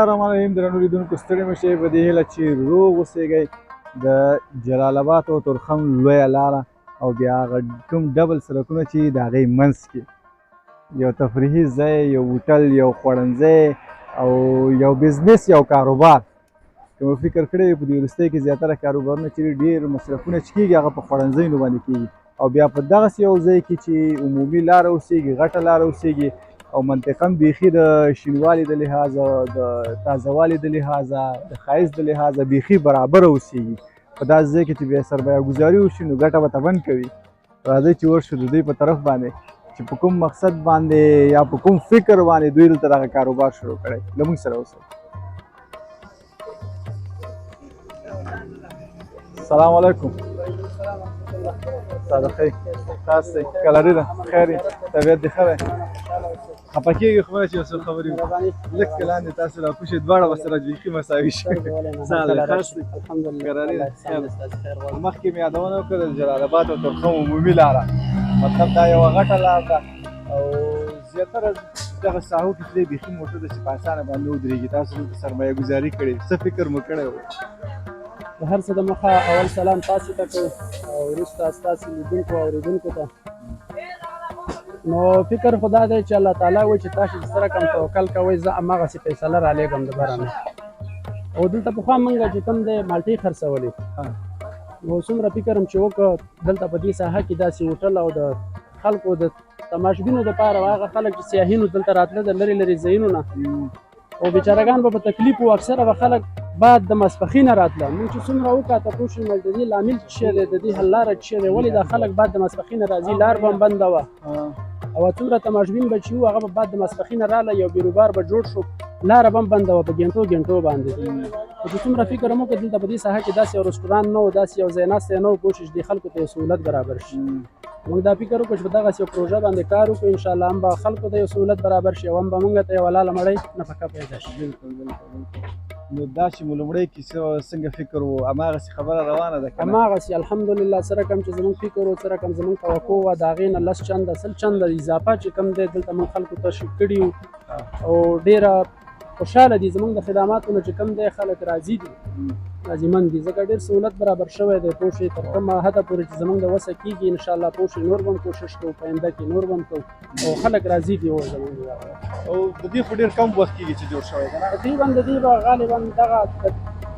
الرحمن الرحیم. درنو لیدونکو، ستړي مه شئ. په دې هیله چې روغ اوسېږئ. د جلال اباد او تورخم لویه لاره او بیا هغه کوم ډبل سړکونه چې د هغې منځ کې یو تفریحي ځای، یو هوټل، یو خوړنځی او یو بزنس، یو کاروبار که مو فکر کړی وي، په دې وروستیو کې زیاتره کاروبارونه چې ډېر مصرفونه چې کېږي، هغه په خوړنځیونو باندې کېږي. او بیا په دغسې یو ځای کې چې عمومي لاره اوسېږي، غټه لاره اوسېږي او منطقه هم بیخي د شینوالي د لحاظه، د تازهوالي د لحاظه، د ښایست د لحاظه بیخي برابره اوسېږي، په داسې ځای کې چې بیا سرمایه ګذاري وشي، نو ګټه به طبعا کوي. راځئ چې ورشو د دوی په طرف باندې چې په کوم مقصد باندې یا په کوم فکر باندې دوی دلته دغه کاروبار شروع کړی. له موږ سره اوسئ. السلام علیکم. ساده ښه تاسو کلری ده؟ خیر، طبیعت دې ښه دی؟ خفه کېږي خو نه چې یو څو خبرې وکړو؟ لږ که لاندې تاسو را کوشئ، دواړه به سره بیخي مساوي شي. کراري ده؟ مخکې مې یادونه وکړه د جلال اباد او تورخم عمومي لاره، مطلب دا یوه غټه لار ده او زیاتره دغه ساحو کې تللی بیخي موټر داسې په اسانه باندې ودرېږي. تاسو دلته سرمایه ګذاري کړې، څه فکر مو کړی و؟ د هر څه د مخه اول سلام تاسو ته کوو او وروسته ستاسو لیدونکو او اورېدونکو ته. نو فکر خو دا دی چې الله تعالی وایي چې تاسو سره کوم توکل کوئ، زه هماغسې فیصله رالیږم د بره نه. او دلته پخوا موږ چې کوم دی مالټې خرڅولې، نو څومره فکر هم چې وکړ دلته په دې ساحه کې داسې هوټل او د خلکو د تماشبینو دپاره، هغه خلک چې سیاحینو دلته راتله د لرې لرې ځایونو نه، او بیچارهګان به په تکلیف وو. اکثره به خلک بعد د ماسپښینه راتله. موږ چې څومره وکاته، پوه شو د دې لامل څه شی دی، د دې حل لاره څه شی دی، ولې دا خلک بعد د ماسپښینه راځي؟ لار به هم بنده وه او څومره تماشبین به چې وو، هغه به بعد د ماسپښینه راله، یو بیروبار به جوړ شو، لاره به هم بنده وه په ګنټو ګنټو باندې. خو چې څومره فکر هم وکړ، دلته په دې ساحه کې داسې یو رستورانت نه و، داسې یو ځای ناستی نه و، پوه شو چې دې خلکو ته یو سهولت برابر شي. موږ دا فکر وکړو چې په دغسې یو پروژه باندې کار وکړو، انشاءالله هم به خلکو ته یو سهولت برابر شي او هم به موږ ته یو حلاله مړۍ نفقه پیدا شي. بالکل بالکل بالکل. نو دا چې مو لومړی کیسه څنګه فکر و، هماغسې خبره روانه ده که نه؟ هماغسې، الحمدلله. څه رقم چې زموږ فکر و، څه رقم زموږ توقع وه، د هغې نه لس چنده، 20 چنده اضافه چې کوم دی دلته موږ خلکو ته کړي وو او ډېره خوشحاله دي زموږ د خدماتو نه. چې کوم دی خلک راضي دي، راضیمند دي، ځکه ډېر سهولت برابر شوی دی. پوه شئ، تر کومه حده پورې چې زموږ د وسه کېږي، انشاءالله، پوه شئ، نور به هم کوشش کوو، په آینده کې نور به هم کوو او خلک راضي دي او زموږ او د دې خو ډېر کم وخت کېږي چې جوړ شوی که نه؟ تقریبا د دې به غالبا دغه د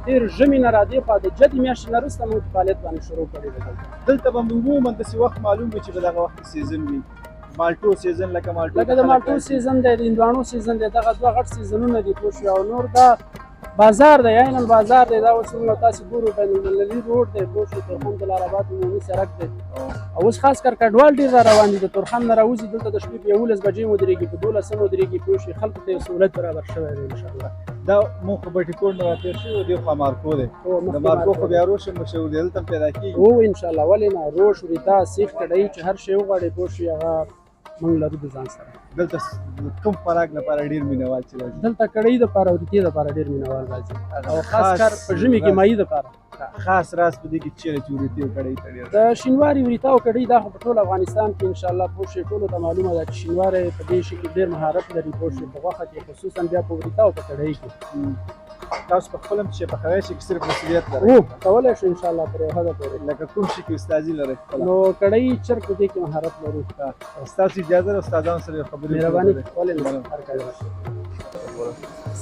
تېر ژمي نه را دې خوا، د جدي میاشتې نه وروسته موږ فعالیت باندې شروع کړی دی دلته. دلته به عموما داسې وخت معلوم وي چې په دغه وخت کې season وي، مالټو season، لکه مالټو لکه د مالټو season دی، د هندواڼو season دی، دغه دوه غټ سیزنونه دي، پوه شوې. او نور دا بازار دی، عیناً بازار دی. دا اوس موږ تاسې ګورو بین المللي روډ دی، پوه شوې، تورخم جلال اباد عمومي سړک دی. او اوس خاص کر کډوال ډېر را روان دي، د تورخم نه راوځي، دلته د شپې په 11 بجې ودرېږي، په 12 ودرېږي، پوه شوې. خلکو ته یو سهولت برابر شوی دی انشاءالله. دا موږ خو بټي کوټ نه راتېر شوي، دې خوا مارکو دی. د مارکو خو بیا روش هم مشهور دی، دلته هم پیدا کېږي؟ هو، انشاءالله، ولې نه. روش، وریتا، سیخ، کډۍ، چې هر شی وغواړې، پوه شوې، هغه موږ لرو د ځان سره. دلته کوم خوراک لپاره ډېر مینهوال چې راځي؟ دلته کړۍ دپاره، وریتې دپاره ډېر مینهوال راځي او خاص کر په ژمي کې ماهي دپاره. خاص راز په دې کې چیرې چې وریتې او کړۍ ته ډېر د شینواري وریته او کړۍ، دا خو په ټول افغانستان کې انشاءالله، پوه شئ، ټولو ته معلومه ده چې شینواری په دې شي کې ډېر مهارت لري، پوه شئ، په غوښه کې خصوصا بیا په وریته او په کړۍ کې. تاسو په خپل هم چې پخوی شي که صرف مسؤلیت لرئ؟ هو، کولی شو انشاءالله تر یو حده پورې. لکه کوم شي کې استادي لرئ خپله؟ نو کړۍ، چرګ، په دې کې مهارت لرو. ستاسو اجازه ده استادانو سره خبرې؟ مهرباني، ولې نه، هر کله.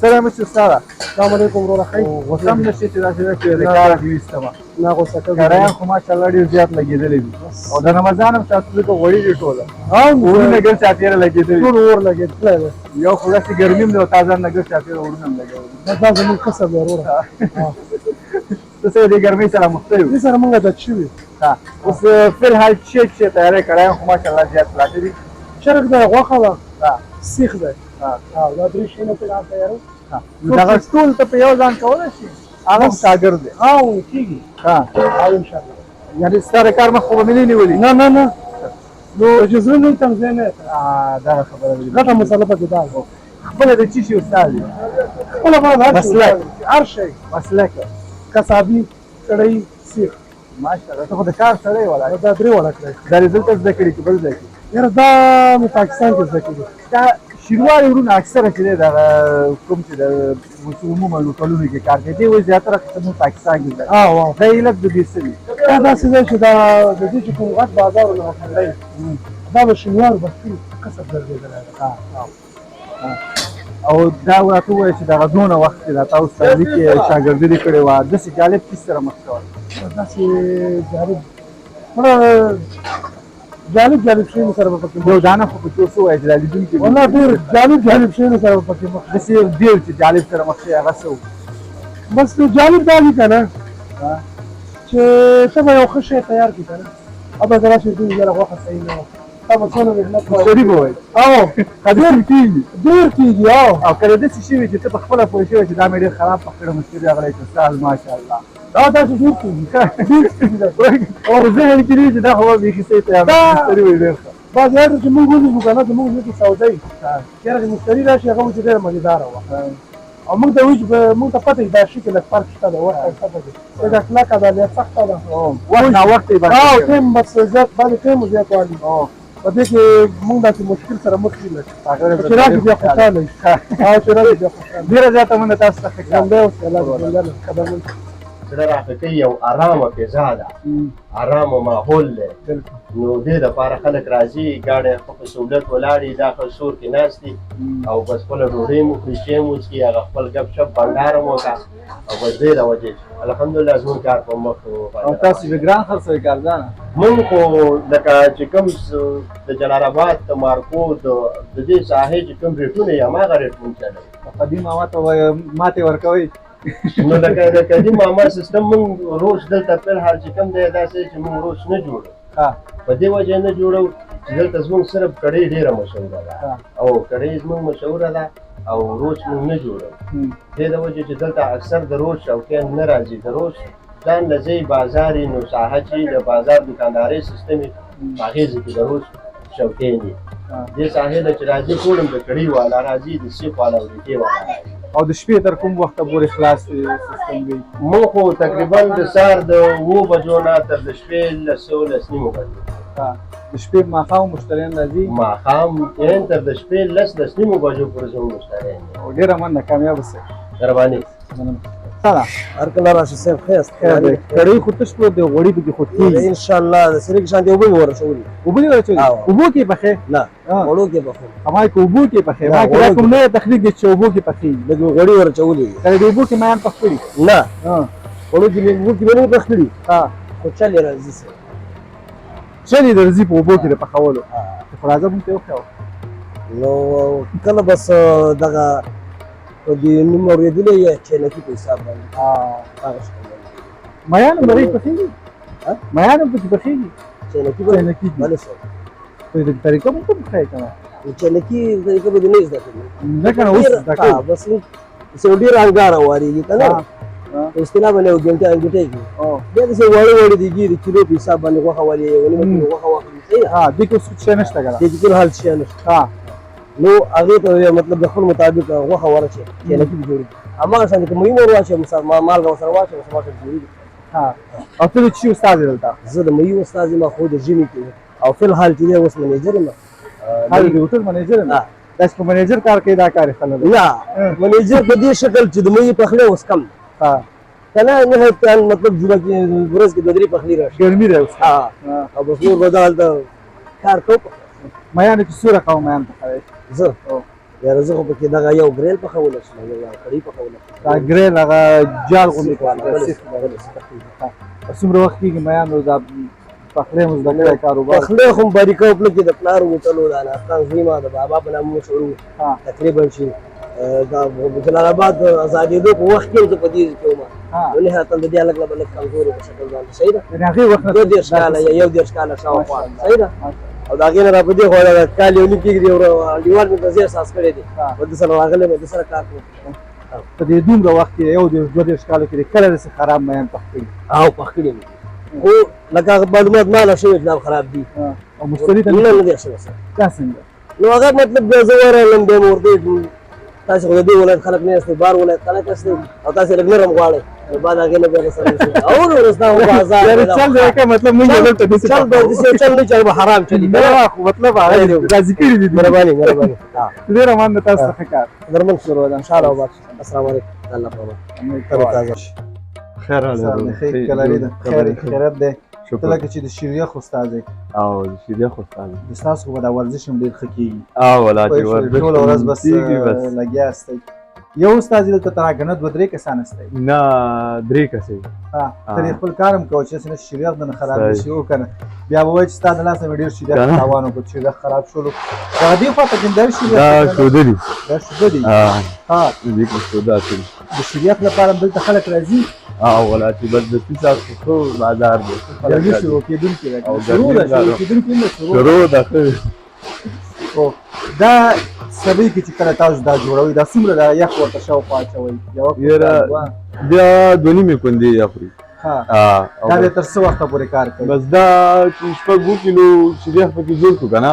سلام چې استاد. السلام علیکم وروره، ښه؟ غوسه هم نشي چې داسې ده چې د کاره دې ویستم. نه غوسه کوم. کرایان خو ماشاءالله ډېر زیات لګېدلي دي او د رمضان هم تاسو ځکه غوړي دي ټوله اورونه ګر چاپېره لګېدلي. ټول اور لګېدلی دی. یو خو داسې ګرمي هم ده او تازه نه ګر چاپېره اورونه هم لګولي. دا زموږ کسب دی وروره. ته څه دې ګرمۍ سره مخته یو؟ دې سره موږ عادت شوي. اوس فی الحال چې تیاری کړی خو ماشاءالله زیات پراته دي. چرګ دی، غوښه ده، سیخ دی، دا درې شیونه په لاس تیارو. نو دغه ټول ته په یو ځان کولی شي؟ هغه هم شاګرد دی؟ او کېږي، او انشاءالله. یعنې ستا د کار مخ خو به مې نه نیولي؟ نه نه نه، نو چې زړه نه تم ځای نه. دغه خبره ده. غټه مسله پکې دا ده. خپله د څه شي استاد یې؟ خپله ما د مسلک. هر شی. مسلک. کسابي، کړۍ، سیخ. ماشاءالله، ته خو د کار سړی ولاړ. دا درې واړه کړی. دا دې دلته زده کړي که بل ځای کې؟ یاره، دا مې پاکستان کې زده کړي. دا شینواري وروڼه اکثره چې دی دغه کوم چې د عموما هوټلونو کې کار کوي، دی وایي زیاتره قسمونه پاکستان کې دی. دا علت د دې څه دی؟ دا داسې دی چې دا د دې چې کوم غټ بازار و نوکنډۍ، دا به شینوارو بس کسب ګرځېدلی دی. او دا راته ووایه چې دغه دونه وخت کې دا تا استادي کې شاګردي دې کړې وه، داسې جالب څیز سره مخ شوی؟ داسې جالب مړه جالب جالب شیانو سره به پکې یو دانه خو پکې اوس ووایه چې دا لیدونکي والله ډېر جالب جالب شیانو سره به پکې مخ داسې یو ډېر چې جالب سره مخ شوی هغه څه و؟ بس جالب دا دي که نه چې ته به یو ښه شی تیار کړې که نه، او به راشي دوی یاره غوښه صحیح نه وه، تا به څونه محنت وکړ. مشتري به وایي او ډېر کېږي، ډېر کېږي. او او کله داسې شوي چې ته په خپله پوه شوی چې دا مې ډېر خراب پخ کړی، مشتري راغلی چې استاد ماشاءالله دا داسې ډېر کېږي، ډېر کېږي. او ذهن کې دي چې دا خو به بیخي صحیح تیار مشتري وایي ډېر ښه. بعضې هلته چې موږ ونیسو که نه، زموږ ځکه سودا وي، چېرې چې مشتري راشي هغه وایي چې ډېره مزېداره وه، او موږ ته وایي چې موږ ته پته چې دا شي کې لږ فرق شته دی، وخت شته پکې، لږه کلکه ده یا سخته ده، وخت ناوخته یې باندې او ټایم بس زیات باندې ټایم زیاتوالی په دې کې موږ داسې مشکل سره مخ یو لږ، چې راشي بیا خوشحاله شي، او چې راشي بیا خوشحاله. ډېره زیاته مننه تاسو څخه. ژوندی اوسئ، الله دې ژوندی لري. قدرمن زړه راټکوي، یو ارامه فضا ده، ارامه ماحول دی، نو دې دپاره خلک راځي، ګاډی ښه په سهولت ولاړ وي، دا ښه سور کې ناست دي او بس خپله ډوډۍ مو خوري، چای مو څښي، هغه خپل ګپ شپ بنډار مو وکړه او بس دې د وجې الحمدلله زموږ کار په مخ. او تاسو به ګران خرڅوئ که ارزانه؟ موږ خو لکه چې کوم د جلال اباد د مارکو د دې ساحې چې کوم ریټونه یې هماغه ریټ مونږ چلوو. قدیم ماما ته ماتې ورکوئ؟ نو لکه د قدیم ماما سیستم مونږ روز دلته په الحال چې کوم دی داسې چې مونږ روز نه جوړو، په دې وجه نه جوړو چې دلته زموږ صرف کړۍ ډېره مشهوره ده، او کړۍ زموږ مشهوره ده او روز مونږ نه جوړو. دې د وجې چې دلته اکثر د روز شوقیان نه راځي، د روز ځان له ځای بازار یې نو ساحه چې د بازار دکاندارۍ سیستم یې په هغې ځای کې د روز شوقیان دي. دې ساحې له چې راځي ټول هم د کړۍ والا راځي، د سیخ والا او ریټې والا راځي. او د شپې تر کوم وخته پورې خلاص سیستم وي؟ موږ خو تقریبا د سهار د 7 بجو نه تر د شپې 10، 10:30 بجو. د شپې ماښام مشتریان راځي؟ ماښام ان تر د شپې 10، 10:30 بجو پورې زموږ مشتریان دي. او ډېره مننه، کامیاب اوسئ. مهرباني. سلام. هر کله راشي صاحب، ښه یاست؟ خیر دی. کړۍ خو تش پروت دی، غوړي پکې خو کېږي. ان شاء الله د سرې شان دی، اوبه مې ورچولي. اوبه دې ورچولي؟ اوبو کې پخې؟ نه، غوړو کې پخوم. ما کې اوبو کې پخې؟ ما کې دا کوم نوی تخنیک دی چې اوبو کې پخېږي؟ لږ مې غوړي ورچولي دي. کله دې اوبو کې مایان پخ کړي؟ نه، غوړو کې مې اوبو کې مې نه پخ کړي، خو چل یې راځي صاحب. چل یې درځي په اوبو کې د پخولو؟ خو راځه موږ ته یې وښیوه. نو کله بس دغه په دې نوم اورېدلی یې چینکي په حساب باندې. هغه شکل باندې. میان هم دغې پخېږي؟ میان هم پکې پخېږي؟ چینکي چینکي بله صاحب. په دې طریقه مونږ ته وښیې که نه؟ چینکي طریقه به دې نه زده کړې. نه که نه اوس زده کوو. بس یو ډېر انګاره وارېږي که نه، په اصطلاح باندې یو ګنټه انګوټی کړي، بیا داسې واړه واړه دیګي د کیلو په حساب باندې غوښه والي، یو نیمه کیلو غوښه واخلي. صحیح ده؟ دې کې اوس څه شی نشته که نه؟ دې کې ټول حال شی نشته. نو هغې ته مطلب د خپل مطابق غوښه ورچې چینکي به جوړېږي، هماغه شان که مهیم ور واچوې، مالګه ورسره واچوې، سبا ته جوړېږي. او ته د څه شي استاد یې دلته؟ زه د مهیم استاد یم، خو د ژمي کې او فی الحال چې دی اوس منیجر یم. د هوټل منیجر یم؟ داسې په منیجر کار کوي، دا کار یې ښه نه دی. نه، منیجر په دې شکل چې د مهیم پخلی اوس کم دی. که نه نهایت مطلب جمعه کې ورځ کې دوه درې پخلي راشي. ګرمي دی اوس. او بس نور به دا هلته کار کوو. میانو کې څو رقمه میان پخوې؟ زه؟ یاره زه خو پکې دغه یو ګریل پخولی شم، یو کړۍ پخولی شم. دا ګریل هغه جال غوندې څومره وخت کېږي میانو دا پخلی مو زده کړی کاروبار؟ پخلی خو باریکه پله کې د پلار هوټل و، د انارخان زوی ما د بابا په نامه مشهور و. تقریبا چې د جلال اباد د ازادېدو په وخت کې هم زه په دې کې وم. نو نهایتاً د دې هلک له به لږ کمزوري په شکل باندې، صحیح ده؟ یعنې هغې وخت نه 32 کاله یا 31 کاله شاوخوا، صحیح ده؟ او د هغې نه را په دې خوا دا کال یو نیم کېږي، یو انډیوال مې په ځای احساس کړی دی، په ده سره راغلی یم، ده سره کار کوم. په دې دومره وخت کې 31، 32 کالو کې دې کله داسې خراب میان پخ کړي؟ او پخ کړي مې، خو لکه هغه معلومات ما له شوي چې دا خراب دي. او مشتري ته نه نه دی شوی سر. دا څنګه؟ نو هغه مطلب بیا زه ورغلم، بیا مې ورته وویل تاسې خو د دې ولایت خلک نه یاستئ، بار ولایت خلک یاستئ او تاسې لږ نرم غواړئ. نو بعد هغې نه بیا سره وشو او نو اوس دا بازار یاره چل دی که مطلب موږ دلته داسې چل به داسې چل نه چل به حرام چلي نه خو مطلب هغه راضي کړي دي. مهرباني مهرباني. ډېره مننه تاسو څخه کار درمن شروع ده ان شاء الله. وبارك. السلام علیکم. الله په امان. تازه خیر خیر کلاري ده. خیر خیرت دی. ته لکه چې د شیریخ استاد یې. او د شیریخ استاد د ستاسو خو به دا ورزش هم ډېر ښه کېږي. او ولا چې ورزش ټوله ورځ بس لګیا یاستئ. یو استاد دلته ته راکنه دوه درې کسان استئ؟ نه، درې کسې. ها، ته خپل کار هم کوه چې څنګه شیریخ دنه خراب نشي او کنه بیا به وایي چې ستا د لاسه مې ډېر شیریخ تاوان وکړ، شیریخ خراب شولو. دغه دې خوا ته کوم دا شیریخ؟ دا شوده دي. دا شوده دي. ها، دې کې شوده اچوي. د شیریخ لپاره هم دلته خلک راځي. او ولا چې بس د پیسا خو بازار دی. ګرمي شروع کېدونکې ده. شروع ده، شروع کېدونکې نه، شروع ده. ښه، دا سبۍ کې چې کله تاسو دا جوړوئ دا څومره دا یخ ورته شاوخوا اچوئ؟ یوه یاره بیا دوه نیمې کوندې یخ وي. دا بیا تر څه وخته پورې کار کوي؟ بس دا چې شپږ اووه کیلو چې یخ پکې جوړ کړو که نه،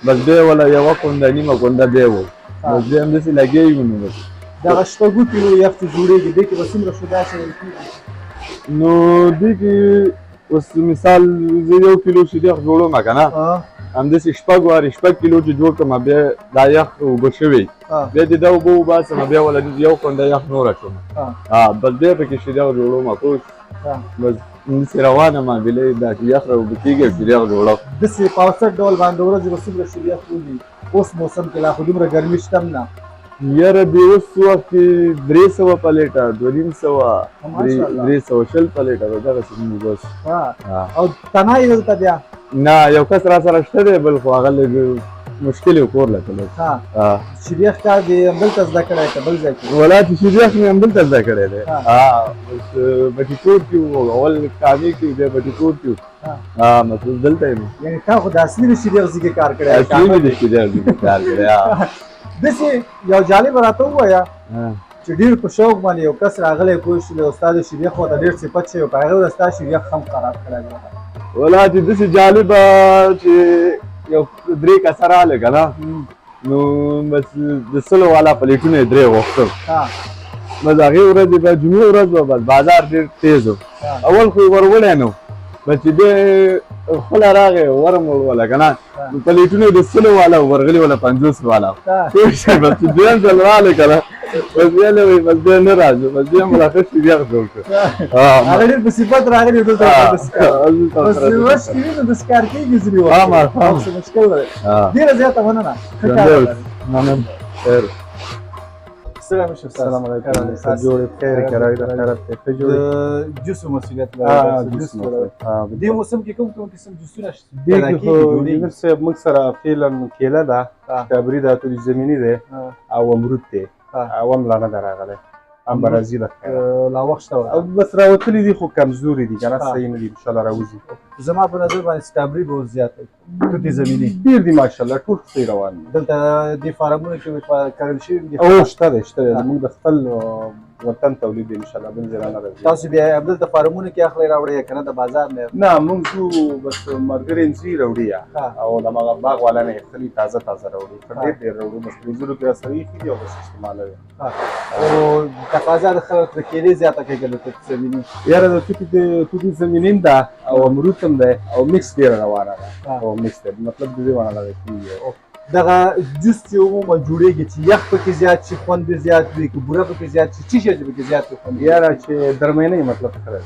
بس بیا ولا یوه کونده نیمه کونده بیا و، بس بیا همداسې لګیا یو. نو بس دغه شپږو کیلو یخ چې جوړېږي دې کې به څومره شوده اچول کېږي؟ نو دې کې اوس مثال زه یو کیلو شیریخ جوړوم که نه، همداسې شپږ وارې شپږ کیلو چې جوړ کړم بیا دا یخ اوبه شوی، بیا دې دا اوبه وباسم، بیا ولا یو کونده یخ نور اچوم، بس بیا پکې شیریخ جوړوم. پوه بس همداسې روانه معامله دا چې یخ را اوبه کېږي او شیریخ جوړوم. داسې په اوسط ډول باندې ورځې به څومره شیریخ وځي؟ اوس موسم کې لا خو دومره ګرمي شته هم نه. یاره د اوس وخت کې 300 پلیټه، 250، 320 پلیټه به دغسې موږ بس. او تنها یې دلته بیا؟ نه، یو کس را سره شته دی، بل خو هغه لږ مشکل یې کور له تللی. شیریخ کار دې همدلته زده کړی که بل ځای کې؟ ولا چې شیریخ مې همدلته زده کړی دی. بس بټي کوټ کې وو، اول کامې کې، بیا بټي کوټ کې وو. مطلب دلته یم. یعنې تا خو د اصلي د شیریخ ځای کې کار کړی؟ اصلي مې د شیریخ ځای کې کار کړی. داسې یو جالب راته ووایه چې ډېر په شوق باندې یو کس راغلی پوه شو له استاد شیریخ ورته ډېر صفت شوی، په هغه ورځ ستا شیریخ هم خراب کړی دی. ولا چې داسې جالبه چې یو درې کسه راغله که نه، نو بس د سلو والا پلیټونه یې درې غوښتل. بس هغې ورځې به جمعې ورځ وه، بس بازار ډېر تېز و. اول خو یې ور وړی نه، بس چې دی خپله راغی ورم وړوله که نه، پلیټونه د سلو والا ورغلي ولا 50 والا. پوه شوې؟ بس چې دویم ځل راغلی که نه، بس بیا له وایي بس بیا نه راځو، بس بیا مو لا ښه شیریخ جوړ کړ. هغه ډېر په صفت راغلی دلته. بس ورځ کې وي نو داسې کار کېږي ځینې وخت، څه مشکل نه دی. ډېره زیاته مننه، ښه کار. مننه، خیر. السلام علیکم. السلام علیکم. جوړ خیر کرای د خیرت ته ښه جوړ. د جوس مسؤلیت لري. جوس دې موسم کې کوم کوم قسم جوسونه دې کې؟ خو نور صاحب موږ سره فعلا کیله ده، کابري ده، توري زمیني ده او امرود دی، او هم لا نه ده راغلی، هم به راځي د لا وخت شته. او بس راوتلي دي خو کمزوري دي که نه، صحیح نه دي، انشاءالله راوځي. زما په نظر باندې سټرابري به اوس زیات وي، توتي زمیني ډېر دي ماشاءالله، ټول صحیح روان دي. دلته دې فارمونو کې کرل شوي دي؟ او شته دی، شته دی، زموږ د خپل وطن تولید دی، انشاءالله بل ځای نه راځي. تاسو بیا همدلته فارمونو کې اخلئ راوړئ که نه د بازار نه؟ نه، موږ ځو بس ملګري ځي راوړي، او د هماغه باغ والا نه یې اخلي، تازه تازه راوړي، ډېر ډېر راوړو، بس فریزرو کې راسره ایښي دي او بس استعمالوي. او تقاضا د خلک د کیلې زیاته کوي که د توتي زمیني؟ یاره د توتي زمیني هم ده او امرود هم دی او مکس ډېره روانه ده، او مکس دی، مطلب د دې والا کېږي. دغه جوس چې عموما جوړېږي چې یخ پکې زیات شي خوند یې زیات وي، که بوره پکې زیات شي، څه شی چې پکې زیات وي خوند؟ یاره چې درمینه مطلب ښه دی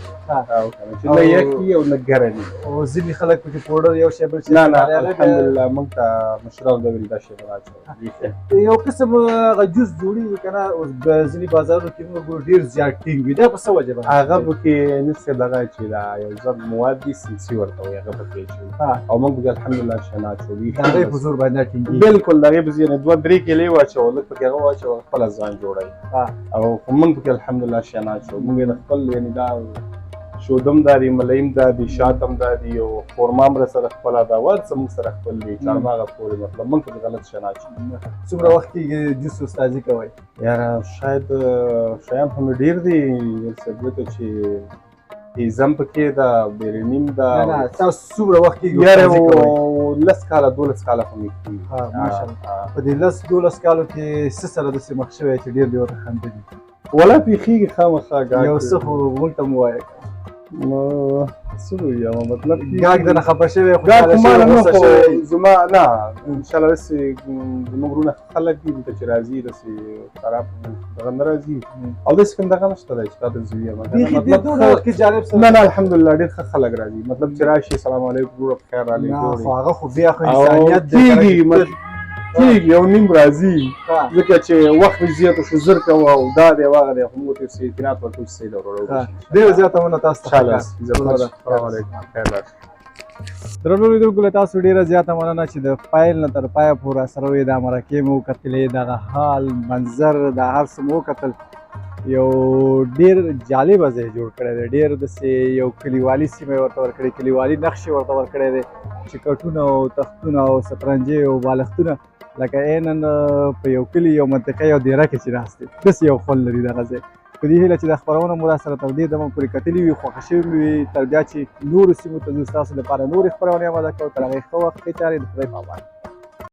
چې نه یخ وي او نه ګرم وي. او ځینې خلک پکې پوډر یو شی بل شی. نه نه، الحمدلله موږ ته مشران دا ویل دا شی به راچوي. یو قسم هغه جوس جوړېږي که نه، اوس ځینې بازارونو کې موږ ګورو ډېر زیات ټینګ وي، دا په څه وجه باندې؟ هغه پکې نشته، دغه چې دا یو ځل مواد دي سنسي ورته وایي، هغه پکې اچوي او موږ پکې الحمدلله شی نه اچوي. د هغې په زور باندې ټینګېږي. بالکل، د هغې په ځای دوه درې کیلې واچوه، لږ پکې هغه واچوه، خپله ځان جوړوي. او خو موږ پکې الحمدلله شی نه اچوو، موږ یې د خپل یعنې دا شودم دا دي، ملیم دا دي، شات هم دا دي، او خورما هم راسره خپله ده، هر څه موږ سره خپل دي، چارماغه پورې، مطلب موږ پکې غلط شی نه اچوو. څومره وخت کېږي جوس استادي کوئ؟ یاره شاید شیان خو مې ډېر دي ځکه چې ایزم پکې ده، بیرنیم ده. نه نه، تاسو څومره وخت کېږي؟ یاره 10 کاله 12 کاله خو مې کېږي. ماشاءالله. په دې 10 12 کالو کې څه سره داسې مخ شوی چې ډېر دې ورته خندلي؟ ولا پیښیږي خامخا ګاهک. یو څه خو موږ ته مو وایه. نو څه ووایم، مطلب ګاهک درنه خفه شوی، ګاهک خوشحاله ما شوی، نه غوسه خو شوی؟ زما نه، انشاءالله داسې زموږ وروڼه خلک دي دلته چې راځي، داسې خراب دغه نه راځي او داسې کوم دغه نشته دی چې تا ته زه ویم. بیخي دې مطلب دومره وخت کې جالب سره نه نه، الحمدلله ډېر ښه خلک راځي، مطلب چې راشي سلام علیکم وروره په خیر راغلې نه جوړ خو هغه خو بیا خو او انسانیت دی. کېږي کېږي یو نیم راځي، ښه. ځکه چې وخت مې زیات شو، زر کوه او دا دی او هغه دی، خو موږ ته یې اعتناد ورکړو چې صحیح ده وروره. ښه. ډېره زیاته مننه تاسو ته. انشاءالله عزتمند، السلام علیکم، خیر راشي. درنو لیدونکو له تاسو ډېره زیاته مننه چې د پیل نه تر پایه پورې راسره وئ. دا مرکې مو وکتلې، دغه حال منظر دا هر څه مو وکتل. یو ډېر جالبه ځای جوړ کړی دی، ډېر داسې یو کلیوالي سیمه یې ورته ورکړې، کلیوالي نقش یې ورته ورکړی دی چې کټونه او تختونه او سطرنجې او بالښتونه لکه عیناً په یو کلي، یو منطقه، یو دیره کې چې ناست دی، داسې یو خوند لري دغه ځای. په دې هیله چې دا خپرونه مو راسره تر دې دمه پورې کتلې وي، خوښه شوې مو وي. تر بیا چې نورو سیمو ته ځو، ستاسو لپاره نورې خپرونې آماده کوو. تر هغې ښه وخت، ښې چارې، د خدای په امان.